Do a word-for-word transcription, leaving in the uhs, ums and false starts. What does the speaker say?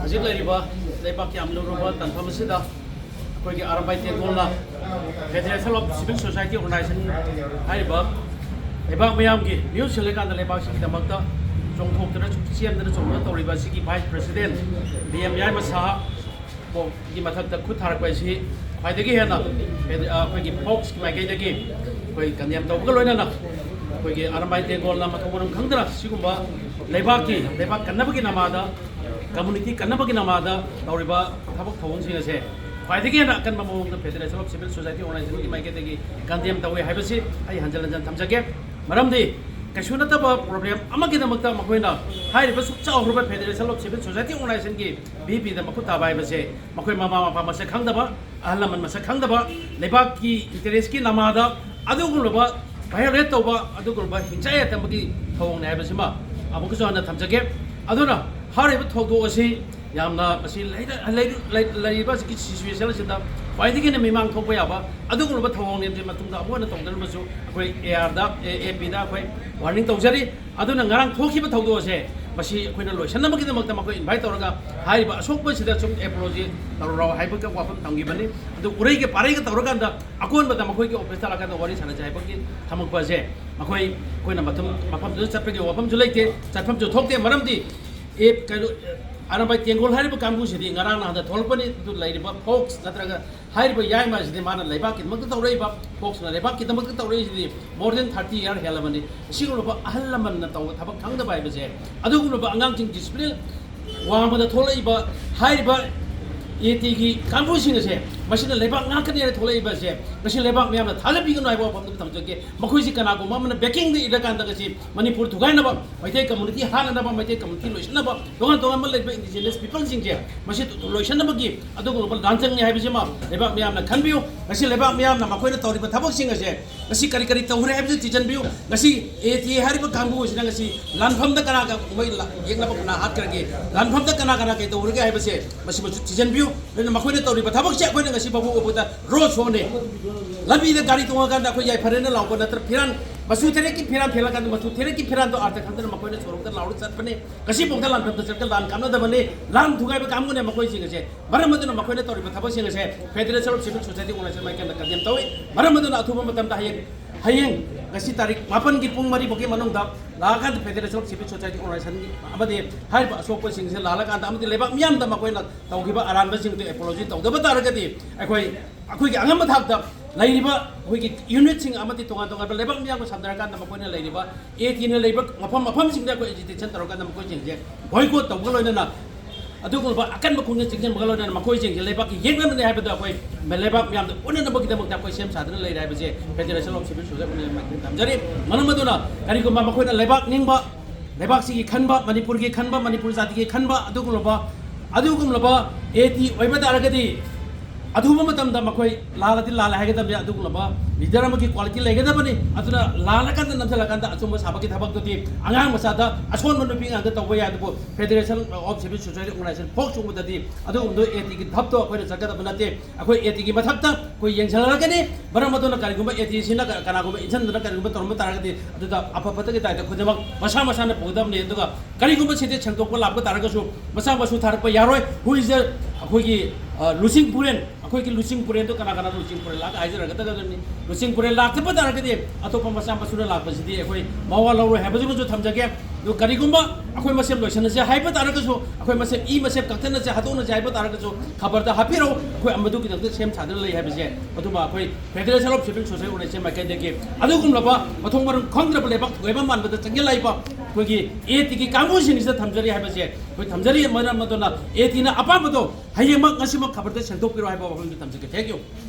ꯍꯧꯖꯤꯛ ꯂꯩꯔꯤꯕ ꯂꯩꯕꯥꯛꯀꯤ ꯌꯥꯝ ꯂꯨꯔꯕ ꯇꯥꯟꯐꯝ ꯑꯁꯤꯗ ꯑꯩꯈꯣꯏꯒꯤ Arambai ꯇꯦꯡꯒꯣꯜꯅ Federation of Civil Society Organization ꯍꯥꯏꯔꯤꯕ ꯂꯩꯕꯥꯛ ꯃꯤꯌꯥꯝꯒꯤ ꯃꯤꯍꯨꯠ ꯁꯤꯜꯂꯀꯥꯟꯗ ꯂꯩꯕꯥꯛꯁꯤꯒꯤꯗꯃꯛꯇ ꯆꯣꯡꯊꯣꯛꯇꯅ ꯆꯦꯟꯗꯅ ꯆꯣꯡꯗꯅ ꯇꯧꯔꯤꯕ ꯑꯁꯤꯒꯤ Vice President ꯕꯤ ꯑꯦꯝ ꯌꯥꯏꯃ ꯁꯍꯥ ꯒꯤ ꯃꯊꯛꯇ ꯈꯨꯠ ꯊꯥꯔꯛꯄ ꯑꯁꯤ ꯈ꯭ꯋꯥꯏꯗꯒꯤ ꯍꯦꯟꯅ ꯍꯦꯟ-, ꯑ, ꯑꯩꯈꯣꯏꯒꯤ ꯐꯣꯛꯁꯀꯤ ꯃꯥꯏꯀꯩꯗꯒꯤ ꯑꯩꯈꯣꯏ ꯀꯟꯗꯦꯝ ꯇꯧꯕꯒ ꯂꯣꯏꯅꯅ ꯑꯩꯈꯣꯏꯒꯤ ꯑꯔꯥꯝꯕꯥꯏ ꯇꯦꯡꯒꯣꯜꯅ ꯃꯊꯣꯡ ꯃꯔꯝ ꯈꯪꯗꯅ ꯁꯤꯒꯨꯝꯕ ꯂꯩꯕꯥꯛꯀꯤ, ꯂꯩꯕꯥꯛ ꯀꯟꯅꯕꯒꯤ ꯅꯃꯥꯗ, ꯀꯝꯃ꯭ꯌꯨꯅꯤꯇꯤ ꯀꯟꯅꯕꯒꯤ ꯅꯃꯥꯗ ꯇꯧꯔꯤꯕ ꯊꯕꯛ ꯊꯧꯑꯣꯡꯁꯤꯡ ꯑꯁꯦ ꯈ꯭ꯋꯥꯏꯗꯒꯤ ꯍꯦꯟꯅ ꯑꯀꯟꯕ ꯃꯑꯣꯡꯗ Federation of Civil Society Organizationꯒꯤ ꯃꯥꯏꯀꯩꯗꯒꯤ ꯀꯟꯗꯦꯝ ꯇꯧꯏ ꯍꯥꯏꯕꯁꯤ ꯑꯩ ꯍꯟꯖꯤꯟ ꯍꯟꯖꯤꯟ ꯊꯝꯖꯒꯦ꯫ ꯃꯔꯝꯗꯤ ꯀꯩꯁꯨ ꯅꯠꯇꯕ ꯄ꯭ꯔꯣꯕ꯭ꯂꯦꯝ ꯑꯃꯒꯤꯗꯃꯛꯇ ꯃꯈꯣꯏꯅ ꯍꯥꯏꯔꯤꯕ ꯁꯨꯛ ꯆꯥꯎꯈ꯭ꯔꯕ Federation of Civil Society Organizationꯒꯤ ꯚꯤ ꯄꯤꯗ ꯃꯈꯨꯠ ꯊꯥꯕ ꯍꯥꯏꯕꯁꯦ ꯃꯈꯣꯏ ꯃꯃꯥ ꯃꯄꯥ ꯃꯁꯛ ꯈꯪꯗꯕ, ꯑꯍꯜ ꯂꯃꯟ ꯃꯁꯛ ꯈꯪꯗꯕ, ꯂꯩꯕꯥꯛꯀꯤ ꯏꯟꯇꯔꯦꯁꯀꯤ ꯅꯃꯥꯗ ꯑꯗꯨꯒꯨꯝꯂꯕ violate ꯇꯧꯕ, ꯑꯗꯨꯒꯨꯝꯂꯕ ꯍꯤꯡꯁꯥ ꯌꯥꯏꯊꯪꯕꯒꯤ ꯊꯧꯑꯣꯡꯅꯤ ꯍꯥꯏꯕꯁꯤꯃ ꯑꯃꯨꯛꯀꯁꯨ ꯍꯟꯅ ꯊꯝꯖꯒꯦ꯫ ꯑꯗꯨꯅ ꯍꯥꯏꯔꯤꯕ ꯊꯧꯗꯣꯛ ꯑꯁꯤ ꯌꯥꯝꯅ ꯃꯁꯤ ꯂꯩꯔ-, ꯂꯩꯔ-, ꯂꯩ-, ꯂꯩꯔꯤꯕ ꯑꯁꯤꯒꯤ situation ꯑꯁꯤꯗ ꯈ꯭ꯋꯥꯏꯗꯒꯤ ꯍꯦꯟꯅ ꯃꯤꯃꯥꯡ ꯊꯣꯛꯄ ꯌꯥꯕ ꯑꯗꯨꯒꯨꯝꯂꯕ ꯊꯧꯑꯣꯡꯅꯤ꯫ ꯃꯇꯨꯡꯗ ꯑꯃꯨꯛ ꯍꯟꯅ ꯇꯧꯗꯅꯕꯁꯨ ꯑꯩꯈꯣꯏ ꯑꯦ ꯑꯥꯔꯗ, ꯑꯦ, ꯑꯦ ꯄꯤꯗ ꯑꯩꯈꯣꯏ warning ꯇꯧꯖꯔꯤ꯫ ꯑꯗꯨꯅ ꯉꯔꯥꯡ ꯊꯣꯛꯈꯤꯕ ꯊꯧꯗꯣꯛ ꯑꯁꯦ ꯃꯁꯤ ꯑꯩꯈꯣꯏꯅ ꯂꯣꯏꯁꯤꯟꯅꯕꯒꯤꯗꯃꯛꯇ ꯃꯈꯣꯏ invite ꯇꯧꯔꯒ ꯍꯥꯏꯔꯤꯕ ꯑꯁꯣꯛꯄꯁꯤꯗ ꯁꯨꯝ apology ꯇꯧꯔꯣ ꯍꯥꯏꯕꯒꯤ ꯋꯥꯐꯝ ꯊꯝꯈꯤꯕꯅꯤ꯫ ꯑꯗꯨ ꯎꯔꯩꯒ ꯄꯥꯔꯩꯒ ꯇꯧꯔꯀꯥꯟꯗ ꯑꯀꯣꯟꯕꯗ ꯃꯈꯣꯏꯒꯤ officeꯇ ꯂꯥꯛꯀꯥꯟꯗ ꯋꯥꯔꯤ ꯁꯥꯟꯅꯁꯦ ꯍꯥꯏꯕꯒꯤ ꯊꯝꯃꯛꯄ ꯑꯁꯦ ꯃꯈꯣꯏ, ꯑꯩꯈꯣꯏꯅ ꯃꯐꯝ, ꯃꯐꯝꯗꯨꯗ ꯆꯠꯄꯒꯤ ꯋꯥꯐꯝꯁꯨ ꯂꯩꯇꯦ, ꯆꯠꯐꯝꯁꯨ ꯊꯣꯛꯇꯦ꯫ ꯃꯔꯝꯗꯤ ꯑꯦ, ꯀꯩꯅꯣ, ꯑꯔꯥꯝꯕꯥꯏ ꯇꯦꯡꯒꯣꯜ ꯍꯥꯏꯔꯤꯕ ꯀꯥꯡꯕꯨꯁꯤꯗꯤ ꯉꯔꯥꯡ ꯅꯍꯥꯟꯗ ꯊꯣꯛꯂꯛꯄꯅꯤ꯫ ꯑꯗꯨ ꯂꯩꯔꯤꯕ ꯐꯣꯛꯁ ꯅꯠꯇ꯭ꯔꯒ ꯍꯥꯏꯔꯤꯕ ꯌꯥꯏꯃ ꯑꯁꯤꯗꯤ ꯃꯥꯅ ꯂꯩꯕꯥꯛꯀꯤꯗꯃꯛꯇ ꯇꯧꯔꯛꯏꯕ, ꯐꯣꯛꯁꯅ ꯂꯩꯕꯥꯛꯀꯤꯗꯃꯛꯇ ꯇꯧꯔꯛꯏꯁꯤꯗꯤ more than thirty year ꯍꯦꯜꯂꯕꯅꯤ꯫ ꯑꯁꯤꯒꯨꯝꯂꯕ ꯑꯍꯜ ꯂꯃꯟꯅ ꯇꯧꯕ ꯊꯕꯛ ꯈꯪꯗꯕ ꯍꯥꯏꯕꯁꯦ, ꯑꯗꯨꯒꯨꯝꯂꯕ ꯑꯉꯥꯡꯁꯤꯡ discipline ꯋꯥꯡꯃꯗ ꯊꯣꯛꯂꯛꯏꯕ ꯍꯥꯏꯔꯤꯕ ꯑꯦ ꯇꯤꯒꯤ ꯀꯥꯡꯕꯨꯁꯤꯡ ꯑꯁꯦ, ꯃꯁꯤꯅ ꯂꯩꯕꯥꯛ ꯉꯥꯛꯀꯅꯤ ꯍꯥꯏꯅ ꯊꯣꯛꯂꯛꯏꯕ ꯑꯁꯦ, ꯉꯁꯤ ꯂꯩꯕꯥꯛ ꯃꯤꯌꯥꯝꯅ ꯊꯥꯖꯕꯤꯒꯅꯨ ꯍꯥꯏꯕ ꯋꯥꯐꯝꯗꯨ ꯊꯝꯖꯒꯦ꯫ ꯃꯈꯣꯏꯁꯤ ꯀꯅꯥꯒꯨꯝꯕ ꯑꯃꯅ backingꯗ ꯏꯔꯀꯥꯟꯗ ꯉꯁꯤ ꯃꯅꯤꯄꯨꯔ ꯊꯨꯒꯥꯏꯅꯕ, ꯃꯩꯇꯩ community ꯍꯥꯠꯅꯅꯕ, ꯃꯩꯇꯩ community ꯂꯣꯏꯁꯤꯟꯅꯕ, ꯇꯣꯉꯥꯟ ꯇꯣꯉꯥꯟꯕ ꯂꯩꯔꯤꯕ indigenous peopleꯁꯤꯡꯁꯦ ꯃꯁꯤ ꯂꯣꯏꯁꯤꯟꯅꯕꯒꯤ ꯑꯗꯨꯒꯨꯝꯂꯕ ꯂꯥꯟꯖꯪꯅꯤ ꯍꯥꯏꯕꯁꯤꯃ ꯂꯩꯕꯥꯛ ꯃꯤꯌꯥꯝꯅ ꯈꯟꯕꯤꯌꯨ꯫ ꯉꯁꯤ ꯂꯩꯕꯥꯛ ꯃꯤꯌꯥꯝꯅ ꯃꯈꯣꯏꯅ ꯇꯧꯔꯤꯕ ꯊꯕꯛꯁꯤꯡ ꯑꯁꯦ ꯉꯁꯤ ꯀꯔꯤ ꯀꯔꯤ ꯇꯧꯈ꯭ꯔꯦ ꯍꯥꯏꯕꯁꯤ ꯊꯤꯖꯤꯟꯕꯤꯌꯨ꯫ ꯉꯁꯤ ꯑꯦ ꯇꯤ ꯍꯥꯏꯔꯤꯕ ꯀꯥꯡꯕꯨ ꯑꯁꯤꯅ ꯉꯁꯤ ꯂꯥꯟꯐꯝꯗ ꯀꯅꯥꯒ ꯃꯣꯏ ꯂꯥ-, ꯌꯦꯛꯅꯕ ꯀꯅꯥ ꯍꯥꯠꯈ꯭ꯔꯒꯦ, ꯂꯥꯟꯐꯝꯗ ꯀꯅꯥ ꯀꯅꯥ ꯀꯩ ꯇꯧꯈ꯭ꯔꯒꯦ ꯍꯥꯏꯕꯁꯦ ꯃꯁꯤꯃꯁꯨ ꯊꯤꯖꯤꯟꯕꯤꯌꯨ꯫ ꯑꯗꯨꯅ ꯃꯈꯣꯏꯅ ꯇꯧꯔꯤꯕ ꯊꯕꯛꯁꯦ ꯑꯩꯈꯣꯏꯅ ꯉꯁꯤ ꯐꯥꯎꯕ ꯎꯕꯗ ꯔꯣ ꯁꯣꯅꯦ꯫ ꯂꯝꯕꯤꯗ ꯒꯥꯔꯤ ꯇꯣꯡꯉꯀꯥꯟꯗ ꯑꯩꯈꯣꯏ ꯌꯥꯏꯐꯔꯦꯅ ꯂꯥꯎꯕ ꯅꯠꯇ꯭ꯔ ꯐꯤꯔꯥꯟ ꯃꯆꯨ ꯇꯔꯦꯠꯀꯤ ꯐꯤꯔꯥꯟ ꯊꯦꯠꯂꯀꯥꯟꯗ ꯃꯆꯨ ꯇꯔꯦꯠꯀꯤ ꯐꯤꯔꯥꯟꯗꯣ ꯑꯥꯔꯊ ꯈꯪꯗꯅ ꯃꯈꯣꯏꯅ ꯁꯣꯔꯣꯛꯇ ꯂꯥꯎꯔ ꯆꯠꯄꯅꯤ꯫ ꯉꯁꯤꯐꯥꯎꯗ ꯂꯥꯟꯐꯝꯗ ꯆꯠꯀ ꯂꯥꯟ ꯀꯥꯞꯅꯗꯕꯅꯤ꯫ ꯂꯥꯟ ꯊꯨꯒꯥꯏꯕ ꯀꯥꯡꯕꯨꯅꯦ ꯃꯈꯣꯏꯁꯤꯡ ꯑꯁꯦ꯫ ꯃꯔꯝ ꯑꯗꯨꯅ ꯃꯈꯣꯏꯅ ꯇꯧꯔꯤꯕ ꯊꯕꯛꯁꯤꯡ ꯑꯁꯦ Federation of Civil Society Organization ꯃꯥꯏꯀꯩꯗ condemn ꯇꯧꯏ꯫ ꯃꯔꯝ ꯑꯗꯨꯅ ꯑꯊꯨꯕ ꯃꯇꯝꯗ ꯍꯌꯦꯡ, ꯍꯌꯦꯡ ꯉꯁꯤ ꯇꯥꯔꯤꯛ ꯃꯥꯄꯟꯒꯤ ꯄꯨꯡ ꯃꯔꯤ ꯐꯥꯎꯒꯤ ꯃꯅꯨꯡꯗ ꯂꯥꯛꯑꯀꯥꯟꯗ Federation of Civil Society Organization ꯑꯃꯗꯤ ꯍꯥꯏꯔꯤꯕ ꯑꯁꯣꯛꯄꯁꯤꯡꯁꯦ ꯂꯥꯜꯂꯀꯥꯟꯗ ꯑꯃꯗꯤ ꯂꯩꯕꯥꯛ ꯃꯤꯌꯥꯝꯗ ꯃꯈꯣꯏꯅ ꯇꯧꯈꯤꯕ ꯑꯔꯥꯟꯕꯁꯤꯡꯗꯨ apology ꯇꯧꯗꯕ ꯇꯥꯔꯒꯗꯤ ꯑꯩꯈꯣꯏ ꯑꯩꯈꯣꯏꯒꯤ ꯑꯉꯝꯕ ꯊꯥꯛꯇ ꯂꯩꯔꯤꯕ ꯑꯩꯈꯣꯏꯒꯤ unitꯁꯤꯡ ꯑꯃꯗꯤ ꯇꯣꯉꯥꯟ ꯇꯣꯉꯥꯟꯕ ꯂꯩꯕꯥꯛ ꯃꯤꯌꯥꯝꯒ ꯁꯝꯅꯔꯀꯥꯟꯗ ꯃꯈꯣꯏꯅ ꯂꯩꯔꯤꯕ ATꯅ ꯂꯩꯕ ꯃꯐꯝ ꯃꯐꯝꯁꯤꯡꯗ ꯑꯩꯈꯣꯏ agitation ꯇꯧꯔꯀꯥꯟꯗ ꯃꯈꯣꯏꯁꯤꯡꯁꯦ boycott ꯇꯧꯕꯒ ꯂꯣꯏꯅꯅ ꯑꯗꯨꯒꯨꯝꯂꯕ ꯑꯀꯟꯕ ꯈꯣꯡꯖꯪ ꯆꯪꯁꯤꯟꯕꯒ ꯂꯣꯏꯅꯅ ꯃꯈꯣꯏꯁꯤꯡꯁꯦ ꯂꯩꯕꯥꯛꯀꯤ ꯌꯦꯛꯅꯕꯅꯤ ꯍꯥꯏꯕꯗ ꯑꯩꯈꯣꯏ ꯂꯩꯕꯥꯛ ꯃꯤꯌꯥꯝꯗ ꯎꯠꯅꯅꯕꯒꯤꯗꯃꯛꯇ ꯑꯩꯈꯣꯏ ꯁꯦꯝ ꯁꯥꯗꯨꯅ ꯂꯩꯔꯦ ꯍꯥꯏꯕꯁꯦ Federation of Civil Society ꯃꯥꯏꯀꯩꯗꯒꯤ ꯊꯝꯖꯔꯤ꯫ ꯃꯔꯝ ꯑꯗꯨꯅ ꯀꯔꯤꯒꯨꯝꯕ ꯃꯈꯣꯏꯅ ꯂꯩꯕꯥꯛ ꯅꯤꯡꯕ, ꯂꯩꯕꯥꯛꯁꯤꯒꯤ ꯈꯟꯕ, ꯃꯅꯤꯄꯨꯔꯒꯤ ꯈꯟꯕ, ꯃꯅꯤꯄꯨꯔ ꯖꯥꯇꯤꯒꯤ ꯈꯟꯕ ꯑꯗꯨꯒꯨꯝꯂꯕ, ꯑꯗꯨꯒꯨꯝꯂꯕ AT ꯑꯣꯏꯕ ꯇꯥꯔꯒꯗꯤ ꯑꯊꯨꯕ ꯃꯇꯝꯗ ꯃꯈꯣꯏ ꯂꯥꯜꯂꯗꯤ ꯂꯥꯜꯂꯦ ꯍꯥꯏꯒꯗꯕꯅꯤ꯫ ꯑꯗꯨꯒꯨꯝꯂꯕ leader ꯑꯃꯒꯤ quality ꯂꯩꯒꯗꯕꯅꯤ꯫ ꯑꯗꯨꯅ ꯂꯥꯜꯂꯀꯥꯟꯗ ꯅꯝꯁꯤꯜꯂꯀꯥꯟꯗ ꯑꯆꯨꯝꯕ ꯁꯥꯕꯒꯤ ꯊꯕꯛꯇꯨꯗꯤ ꯑꯉꯥꯡ ꯃꯆꯥꯗ, ꯑꯁꯣꯟꯕ ꯅꯨꯄꯤ ꯑꯉꯥꯡꯗ ꯇꯧꯕ ꯌꯥꯏ꯫ ꯑꯗꯨꯕꯨ Federation of Civil Society Organization ꯐꯣꯛ ꯆꯣꯡꯕꯗꯗꯤ ꯑꯗꯨꯒꯨꯝꯕꯗꯣ ATꯒꯤ ꯙꯞꯇꯣ ꯑꯩꯈꯣꯏꯅ ꯆꯠꯀꯗꯕ ꯅꯠꯇꯦ꯫ ꯑꯩꯈꯣꯏ ATꯒꯤ ꯃꯊꯛꯇ ꯑꯩꯈꯣꯏ ꯌꯦꯡꯁꯤꯜꯂꯛꯀꯅꯤ꯫ ꯃꯔꯝ ꯑꯗꯨꯅ ꯀꯔꯤꯒꯨꯝꯕ ATꯁꯤꯅ ꯀ-, ꯀꯅꯥꯒꯨꯝꯕ ꯏꯟꯁꯤꯟꯗꯨꯅ ꯀꯔꯤꯒꯨꯝꯕ ꯇꯧꯔꯝꯕ ꯇꯥꯔꯒꯗꯤ ꯑꯗꯨꯗ ꯑꯐ ꯐꯠꯇꯒꯤ ꯗꯥꯏꯇ ꯈꯨꯗꯤꯡꯃꯛ ꯃꯁꯥ ꯃꯁꯥꯅ ꯄꯨꯒꯗꯕꯅꯤ꯫ ꯑꯗꯨꯒ ꯀꯔꯤꯒꯨꯝꯕ ꯁꯤꯗ ꯁꯦꯡꯗꯣꯛꯄ ꯂꯥꯛꯄ ꯇꯥꯔꯒꯁꯨ ꯃꯆꯥ ꯃꯁꯨ ꯊꯥꯔꯛꯄ ꯌꯥꯔꯣꯏ꯫ Who is the, ꯑꯩꯈꯣꯏꯒꯤ, ꯑ, ꯂꯨꯆꯤꯡ ꯄꯨꯔꯦꯟ, ꯑꯩꯈꯣꯏꯒꯤ ꯂꯨꯆꯤꯡ ꯄꯨꯔꯦꯟꯗꯣ ꯀꯅꯥ ꯀꯅꯥ ꯂꯨꯆꯤꯡ ꯄꯨꯔꯦꯟ ꯂꯥꯛ ꯍꯥꯏꯖꯔꯛꯀꯗꯕꯅꯤ꯫ ꯂꯨꯆꯤꯡ ꯄꯨꯔꯦꯟ ꯂꯥꯛꯇꯕ ꯇꯥꯔꯒꯗꯤ ꯑꯇꯣꯞꯄ ꯃꯆꯥ ꯃꯁꯨꯅ ꯂꯥꯛꯄꯁꯤꯗꯤ ꯑꯩꯈꯣꯏ ꯃꯋꯥ ꯂꯧꯔꯣꯏ ꯍꯥꯏꯕꯁꯤꯃꯁꯨ ꯊꯝꯖꯒꯦ꯫ ꯑꯗꯨ ꯀꯔꯤꯒꯨꯝꯕ ꯑꯩꯈꯣꯏ ꯃꯁꯦꯟ ꯂꯣꯏꯁꯤꯟꯅꯁꯦ ꯍꯥꯏꯕ ꯇꯥꯔꯒꯁꯨ, ꯑꯩꯈꯣꯏ ꯃꯁꯦꯟ ꯏ ꯃꯁꯦꯟ ꯀꯛꯊꯠꯅꯁꯦ, ꯍꯥꯠꯇꯣꯛꯅꯁꯦ ꯍꯥꯏꯕ ꯇꯥꯔꯒꯁꯨ ꯈꯕꯔꯗ ꯍꯥꯞꯄꯤꯔꯛꯎ꯫ ꯑꯩꯈꯣꯏ ꯑꯃꯗꯨꯒꯤꯗꯃꯛꯇ ꯁꯦꯝ ꯁꯥꯗꯨꯅ ꯂꯩ ꯍꯥꯏꯕꯁꯦ ꯑꯗꯨꯃ ꯑꯩꯈꯣꯏ Federation of Civil Society Organization ꯃꯥꯏꯀꯩꯗꯒꯤ ꯑꯗꯨꯒꯨꯝꯂꯕ ꯃꯊꯣꯡ ꯃꯔꯝ ꯈꯪꯗ꯭ꯔꯕ ꯂꯩꯕꯥꯛ ꯊꯨꯒꯥꯏꯕ ꯃꯥꯟꯕꯗ ꯆꯪꯁꯤꯜꯂꯛꯏꯕ ꯑꯩꯈꯣꯏꯒꯤ ATꯒꯤ ꯀꯥꯡꯕꯨꯁꯤꯡꯁꯤꯗ ꯊꯝꯖꯔꯤ ꯍꯥꯏꯕꯁꯦ ꯑꯩꯈꯣꯏ ꯊꯝꯖꯔꯤ꯫ ꯃꯔꯝ ꯑꯗꯨꯅ ATꯅ ꯑꯄꯥꯝꯕꯗꯣ ꯍꯌꯦꯡꯃꯛ ꯉꯁꯤꯃꯛ ꯈꯕꯔꯗ ꯁꯦꯡꯗꯣꯛꯄꯤꯔꯣ ꯍꯥꯏꯕ ꯋꯥꯐꯝꯗꯨ ꯊꯝꯖꯒꯦ꯫ Thank you꯫